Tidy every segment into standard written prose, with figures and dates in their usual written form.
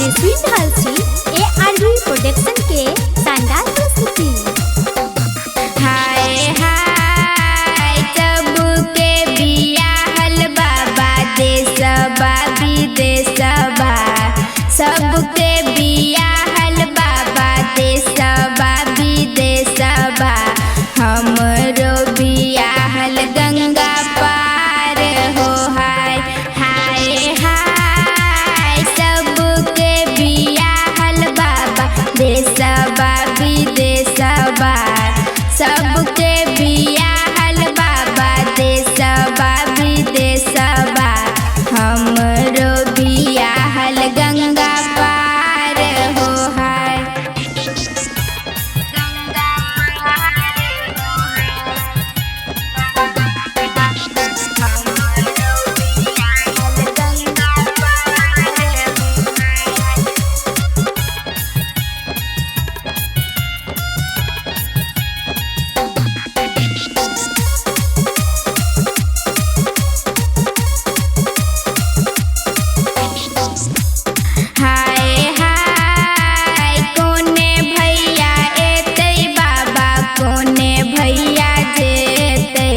अपने सुनि रहल छी ARB production के शानदार प्रस्तुति। हाय हाय सबके बियाहल बाबा देशबा विदेशबा, सबके बियाहल बाबा देशबा विदेशबा, हमरो बियाहल गंगा पार हो। हाय हाय हाय सबके बियाहल बाबा देशबा विदेशबा, सबके बियाहल बाबा देशबा विदेशबा, हमरो बियाहल गंगा पार हो। हाय गंगा पार हो, हमरो बियाहल गंगा पार हो। हाय हाय कोने भैया एतै बाबा, कोने भैया जेतै,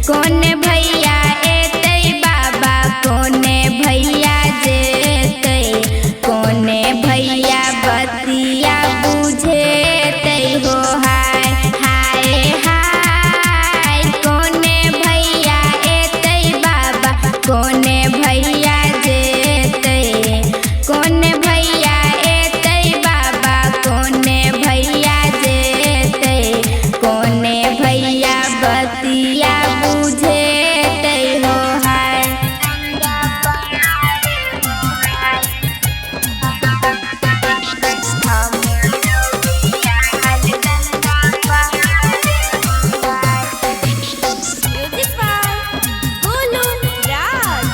कोने भैया एतै बाबा, कोने भैया जेतै, कोने भैया बतिया बुझेतै हो। हाय हाय हाय कोने भैया एतै बाबा, कोने भैया जेतै, कोने भैया एतै बाबा, कोने भैया जेतै, कोने भैया बतिया बुझेतै हो। हाय म्यूजिक बाय गोलू राज।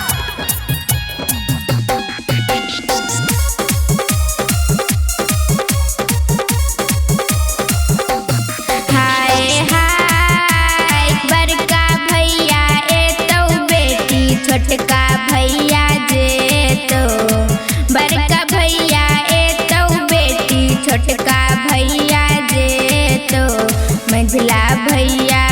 हाय हाय बड़का भैया एतौ बेटी, छोटका भैया जेतौ, बड़का भैया एतौ बेटी, छोटका भैया जेतौ, मझला भैया